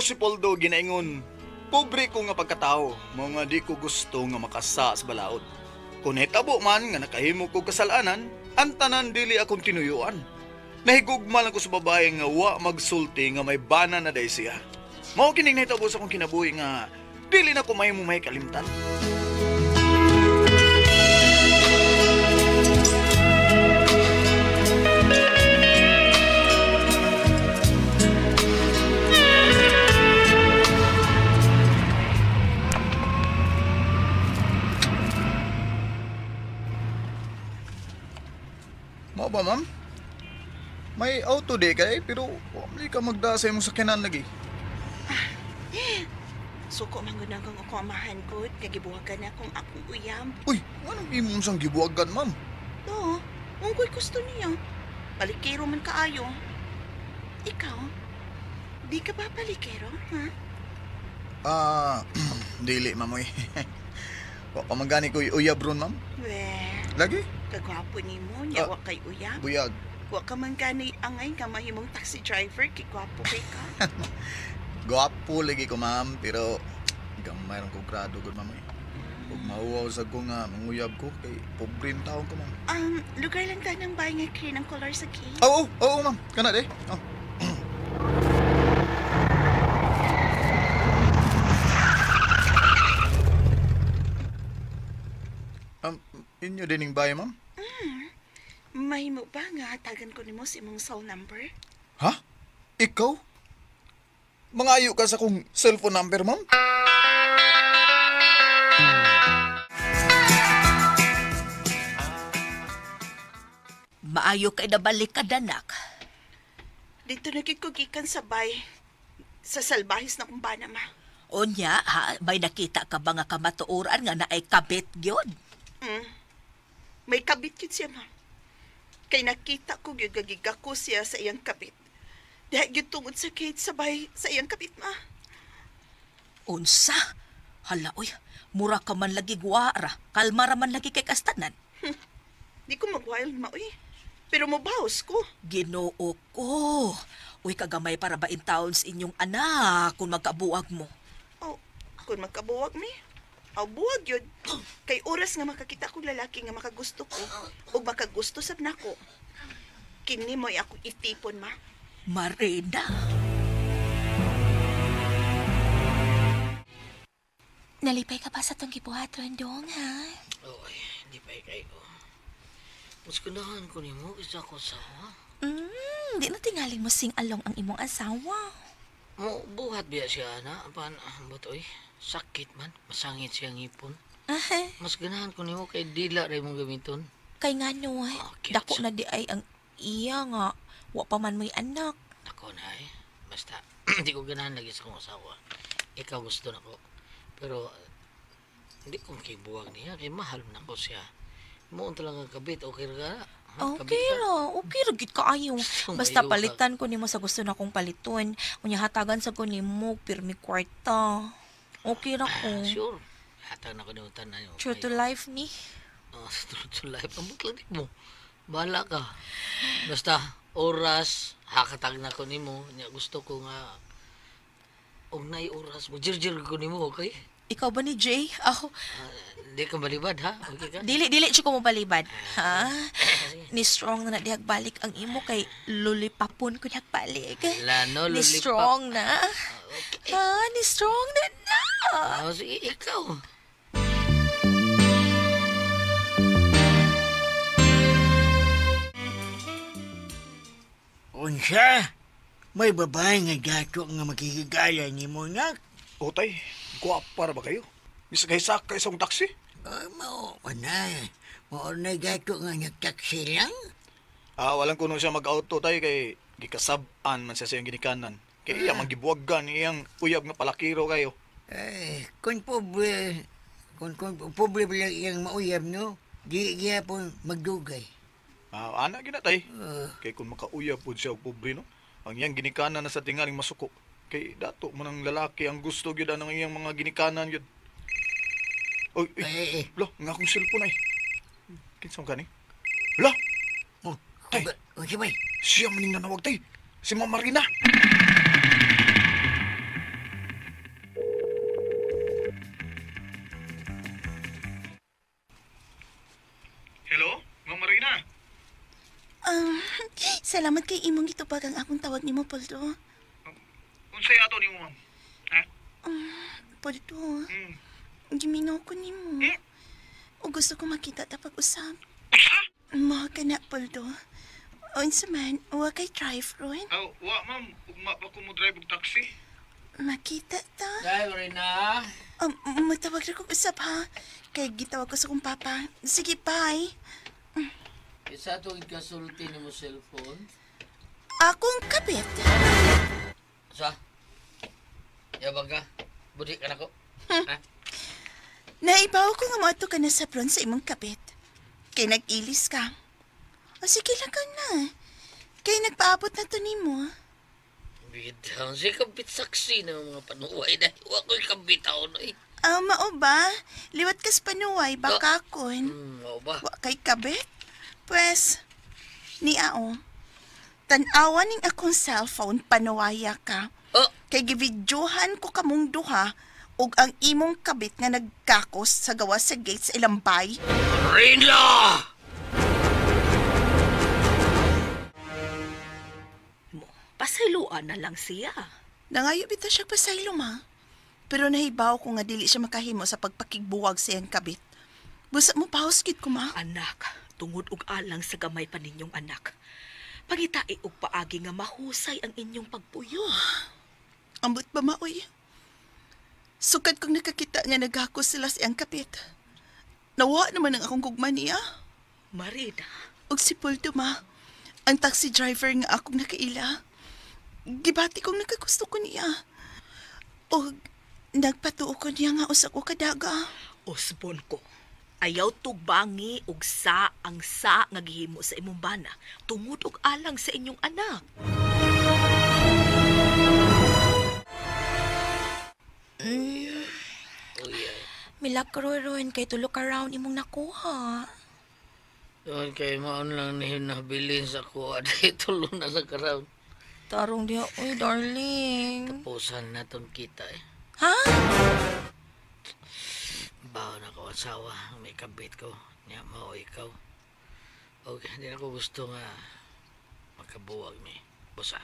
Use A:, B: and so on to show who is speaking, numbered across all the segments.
A: si Poldo ginaingon, pobre ko nga pagkatao, mga di ko gusto nga makasa sa balaod. Kung hitabo man nga nakahimo ko kasalanan, ang tanan dili akong tinuyuan. Nahigugma lang ko sa babae nga wa magsulti nga may bana na day siya. Mao kining nahitabo sa akong kinabuhi nga dili na ko mahimo may kalimtan. Mao ba, ma'am? May auto day kay, pero wala ka magda sa imong sakyanan lagi.
B: Suko mangunang ako amahan ko, kagibuhagan na akong akong uyam.
A: Uy, anong imong sang gibuhagan, ma'am?
B: No, unggoy gusto niya. Palikero man kaayo. Ikaw, di ka ba palikero, ha?
A: Dili, ma'am, oy. Wa pa man gani ko uyab ron, ma'am.
B: Weh.
A: Lagi?
B: Kagwapo ni mo, niya wa kay uyab.
A: Buyag.
B: Wa ka man gani angay nga mahimong taxi driver, kay gwapo kay ka.
A: Gwapo lagi ko, ma'am, pero gamay ron ko grado gud, ma'am. Ug mauwaw sa ko nga manguyab ko kay pobre taon ko, ma'am.
B: Lugar lang ta ng bahay nga cream ang color sa cake.
A: Oo, oo, ma'am. Kana de. Oh. Inyo din ning bahay, ma'am?
B: Mahimo ba nga hatagan ko nimo sa imong cell number?
A: Ha? Ikaw? Mangayo ka sa akong cellphone number, ma'am?
C: Maayo kay nabalik ka, danak.
B: Dito na gid ko gikan sa bay. Sa salbahis na kong bana, ma.
C: Unya, ha, may nakita ka ba nga kamatuoran nga naay kabit gyud?
B: May kabit gyud siya, ma. Kay nakita ko gyud gagiga ko siya sa iyang kabit. Dahil gyud tungod sa Kate sabay sa iyang kabit, ma.
C: Unsa? Hala, oy, mura ka man lagi guwara. Kalma ra man lagi kay kastanan.
B: Di ko mag-wild, ma, oy. Pero mobahos ko.
C: Ginoo ko. Uy, kagamay para ba in taon sa inyong anak kung magkabuwag mo?
B: Oh, kung magkabuwag mi. Aw, buwag yun. Kay oras nga makakita kong lalaki nga makagusto ko o makagusto sab nako. Kini mo'y ako itipon, ma.
C: Marina.
D: Nalipay ka pa sa itong gibuhat, Rondong, ha?
E: Oy, di pa kayo. Mas ganahan ko nimo isa ko asawa.
D: Di na tingaling mo sing along ang imong asawa.
E: Mo buhat biya siya na pan ambot oy. Sakit man, masangit siya ang ipon. Mas ganahan ko nimo kay dila ra imong gamiton.
D: Kay ngano,
E: Oh,
D: dako na di ay ang iya nga wa pa man mo'y anak.
E: Dako na ay. Basta di ko ganahan lagi sa akong asawa. Ikaw gusto nako. Pero hindi ko makibuwag niya kay mahal man ako siya. Mo unta lang ang kabit, okay ra ka?
D: Okay ra, okay ra gid kaayo. Basta palitan ko nimo sa gusto na kong paliton. Unya hatagan sa ko nimo pirmi kwarta. Okay ra ko.
E: Sure. Hatag na ko nimo tanan.
D: True to life ni.
E: True to life. Ambot lang nimo. Bahala ka. Basta oras hakatag na ko nimo. Nya gusto ko nga og nay oras mo jirjir ko nimo, okay?
D: Ikaw ba ni Jay? Ako.
E: Di ka balibad, ha? Okay ka?
D: Dili, dili siya ko mobalibad. Ha? Ni strong na nagbalik ang imo kay lulipapon ko nagbalik.
E: Hala, no,
D: ni
E: lulipap.
D: strong na.
E: Okay.
D: Ha? Ni strong na na.
E: Oh, sige, ikaw.
F: Unsa? May babae nga dato nga makikigala ni mo, nak?
A: O, tay, guwapa ra ba kayo? Misagay-sakay sa akong taxi?
F: Ay, mao na. Mao na gato nga nagtaksi lang.
A: Walang kuno siya mag-auto, tay, kay gikasab-an man siya sa iyang ginikanan. Kay iya, manggibuwagan iyang uyab nga palakiro kayo.
F: Ay, kung pobre, kung pobre lang iyang mauyab, no? Di gihapon magdugay.
A: Ana gina, tay. Kay kung makauyab po siya og pobre, no? Ang iyang ginikanan na sa tingaling masuko. Kay dato man ang lalaki ang gusto gyud ang iyang mga ginikanan gyud. Oy,
F: Ay,
A: Lo, nga akong cellphone ay. Kinsa man kani? Lo.
F: Oh,
A: tay.
F: Unsa may?
A: Siya maning nanawag, tay. Si Ma'am Marina.
B: Salamat kay imong gitubag ang akong tawag nimo, Poldo.
A: Unsay ato nimo, ma'am? Ha?
B: Poldo, giminaw ko nimo. O gusto ko makita ta pag-usap. Mo ka na, Poldo. Unsa man, wa kay drive ron.
A: Aw, wa ma'am, ugma pa ko mo drive og taxi.
B: Makita ta.
E: Dahil, Rina.
B: Matawag ra kog usap ha. Kay gitawag ko sa kong papa. Sige, bye.
E: Isa itong kasulti ni mo cellphone.
B: Akong kabit.
E: Sa? Yabang ka? Budi ka na ko? Ha?
B: Naibaw ko nga moadto ka na sa bron sa imong kabit. Kay nag-ilis ka. O sige lang ka na. Kay nagpaabot na to nimo.
E: Bitaw, siya kabit saksi na mga panuway na. Wa ko'y kabitaw na eh.
B: Ah, mao ba? Liwat kas panuway, baka kon.
E: Mao ba?
B: Wa kay kabit? Pwes, ni ao. Tan-awa ning akong cellphone, panuwaya ka.
E: Oh,
B: Kay gividyohan ko kamong duha ug ang imong kabit nga nagkakos sa gawas sa gate sa ilang bay.
E: Rina!
C: Mo, pasayloan na lang siya.
B: Nangayo bitaw siya pasaylo, ma. Pero nahibaw ko nga dili siya makahimo sa pagpakigbuwag sa iyang kabit. Busa mo pahuskit ko, ma.
C: Anak, tungod og alang sa gamay pa ninyong anak. Pangitai og paagi nga mahusay ang inyong pagpuyo.
B: Ambot ba, ma, oy? Sukad kong nakakita nga naghakos sila sa iyang kapit. Nawa naman ang akong gugma niya.
C: Marina,
B: Og si Pulto, ma. Ang taxi driver nga akong nakaila. Gibati kong nakagusto ko niya. Og nagpatuo ko niya nga usa ko kadaga.
C: Osbon ko. Ayaw tugbangi og sa ang sa nga gihimo sa imong bana tungod og alang sa inyong anak.
D: Milagro ron kay tulo ka round imong nakuha.
E: Doon kay maon lang ni nabilin sa kuha. Dahil tulo na sa karound.
D: Tarong diha, oy darling.
E: Tapusan na tong kita eh.
D: Ha?
E: Baho na ko asawa. May kabit ko. Niya mao ikaw. Okay, hindi na ko gusto nga makabuwag ni. Busa.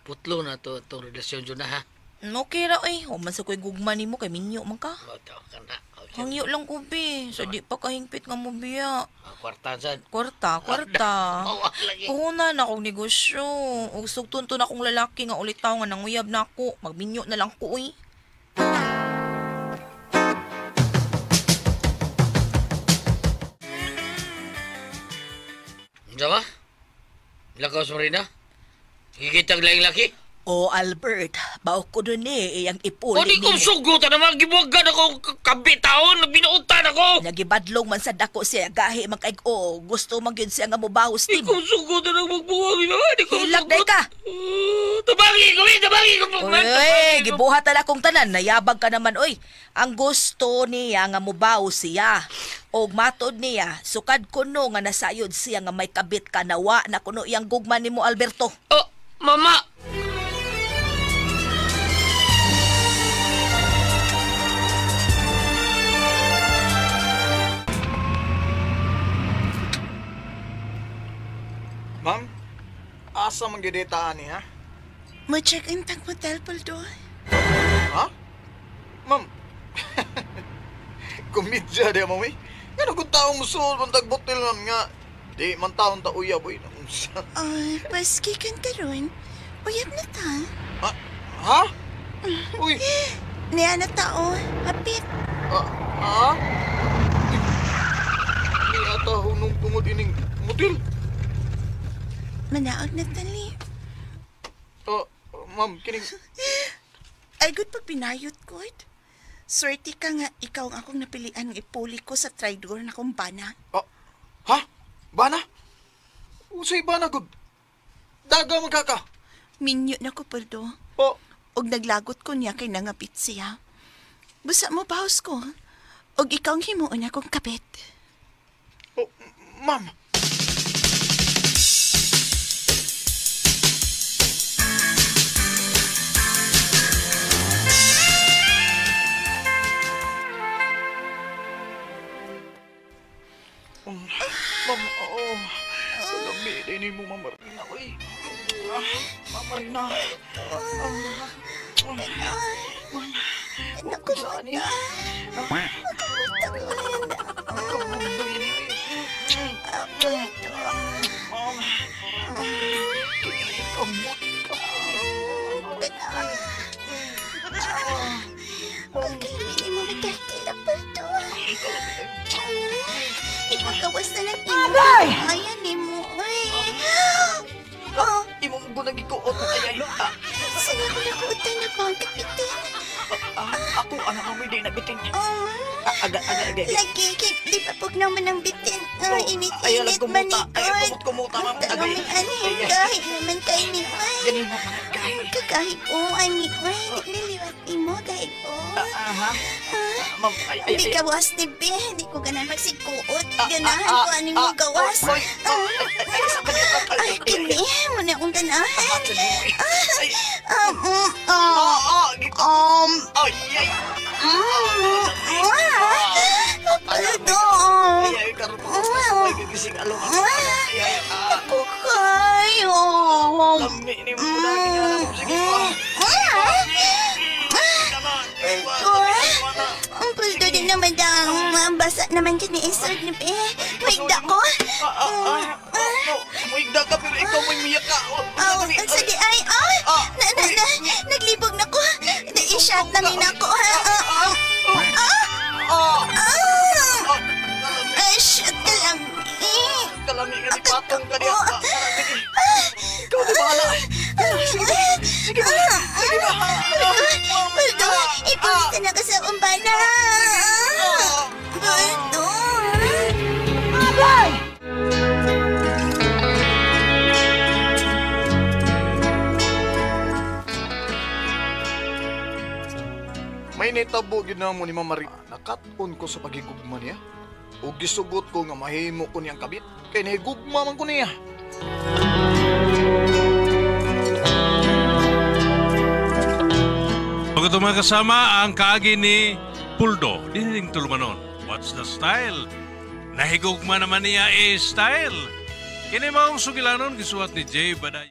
E: Putlo na to itong relasyon dyan na ha.
D: Okay ra oy. Human sa ko'y gugma nimo kay minyo man ka.
E: Mataw ka na. Okay.
D: Hangyo lang ko be. Sa di pa kahingpit nga mo biya.
E: Kwarta sad.
D: Kwarta, kwarta.
E: Mawag lagi.
D: Puhunan akong negosyo. Ug sugton to na akong lalaki nga ulitaw nga nanguyab na ako. Magminyo na lang ko uy.
E: Unsa ba? Lakaw sa Marina? Kikitag laing laki?
C: O Albert, bao ko dun eh, iyang ipuli
E: O di ko
C: nimo.
E: sugutan naman, gibuwagan ako kabitaon, binuutan ako!
C: Nagibadlong man sa dako siya, gahi man kay o gusto man gyud siya nga mobahos
E: Di
C: nimo.
E: ko sugutan ang magbuwag, di ba? Di ko
C: Hilak day ka.
E: Tabagi ko, eh, tabagi ko!
C: Uy, gibuhat na akong tanan, nayabag ka naman oy. Ang gusto niya nga mobaw siya. Og matod niya, sukad kuno nga nasayod siya nga may kabit ka nawa na kuno iyang gugma nimo Alberto.
E: Oh, mama!
A: Ma'am, asa man gyud ani ha?
B: Mo-check in tag motel, Poldo.
A: Ha? Ma'am. Komedya di mo eh. Nga kung taong musul man tag botel ma'am nga di man taon ta uyab oy. Unsa?
B: Ay, paski kan karon. Uyab na ta.
A: Ha? Ha? Uy.
B: Niya na tao. Hapit.
A: Ha? Ni ata hunong tungod ining motel.
B: Manaog na tali.
A: Ma'am, kining
B: Ay, good pag pinayot ko. Swerte ka nga ikaw ang akong napilian ng ipuli ko sa traidor na kong bana.
A: Ha? Bana? Unsay bana gud? Daga man kaka.
B: Minyo na ko, Poldo.
A: Oh,
B: Og naglagot ko niya kay nangapit siya. Busa mo baos ko. Og ikaw ang himuon akong kapit.
A: oh, ma'am. Ma'am, oh. Lami din mo, Ma'am Marina. Uy. Ma'am Marina.
B: Naku,
A: Saan niya?
B: Makamuta man.
A: Ma'am. Kamot ka.
B: Pagkalami ni mo magkakila Poldo. Ipagawas na lang imo. Ayan ni mo. Ay. Oh,
A: Imo mo gunang gikuot. Ay, ay.
B: Saan ako nakuutan na ko ang kapitin?
A: Ako, anak mo, hindi nabitin.
B: Oh.
A: Aga, aga, aga.
B: Lagi, kay, di pa pugnaw man ang bitin.
A: Oh,
B: Init-init
A: ayaw lang
B: man
A: kumuta.
B: ikot.
A: Ayaw kumot-kumuta, ma'am. Agay.
B: Tanong ani,
A: Ay, ay.
B: kahit naman kay ni Ay.
A: Ganun mo, kahit.
B: Kakahig o, ani, ay, niliwat ni mo, kahig o.
A: Aha. Ma'am, ay, ay,
B: Di
A: ay.
B: gawas ni Be, di ko ganahan magsikuot.
A: Ah,
B: Ganahan
A: ah,
B: ko ani mo
A: ah,
B: gawas.
A: Oy, oy, ay, ay, ay, sa kanya, ay,
B: Ay,
A: ay, ay,
B: kini, mo na akong ganahan.
A: ay, ay,
B: Ah,
A: ah, ah, giko- Ay, ay,
B: Paldo.
A: ay, ay, karon pa ko sa gigising along ako. Ay, ay, ah,
B: Ako kayo.
A: lami ni mo lagi nga alam. Sige pa.
B: Paldo. Ang paldo din naman ang basa naman dyan ni Isod ni Be. Maigda ko.
A: Ah, ah, ah, oh, muigda ka pero ikaw may miyak ka. Oh,
B: Oh,
A: dali,
B: ang sige ay, oh,
A: Ah,
B: na, na, na, naglibog na ko. Na-shot na ni nako. Ah, ah,
A: ah,
B: ah,
A: ah,
B: ah.
A: ah,
B: Ah, shit ka lang. Eh.
A: kalami nga di patong ka diya. Ah, sige. Ikaw di bahala. Sige ba? Sige ba? Sige ba?
B: Paldo, ipulita na ka sa umbana. Paldo.
A: May nitabo gyud na mo ni Ma'am Maria. Nakat-on ko sa pagigugma niya. O gisugot ko nga mahimo ko niyang kabit. Kay nahigugma man ko niya.
G: Pag ito mga kasama, ang kaagi ni Puldo, diniling tulumanon. What's the style? Nahigugma naman niya eh style. Kini maong sugilanon gisuwat ni Jay Baday.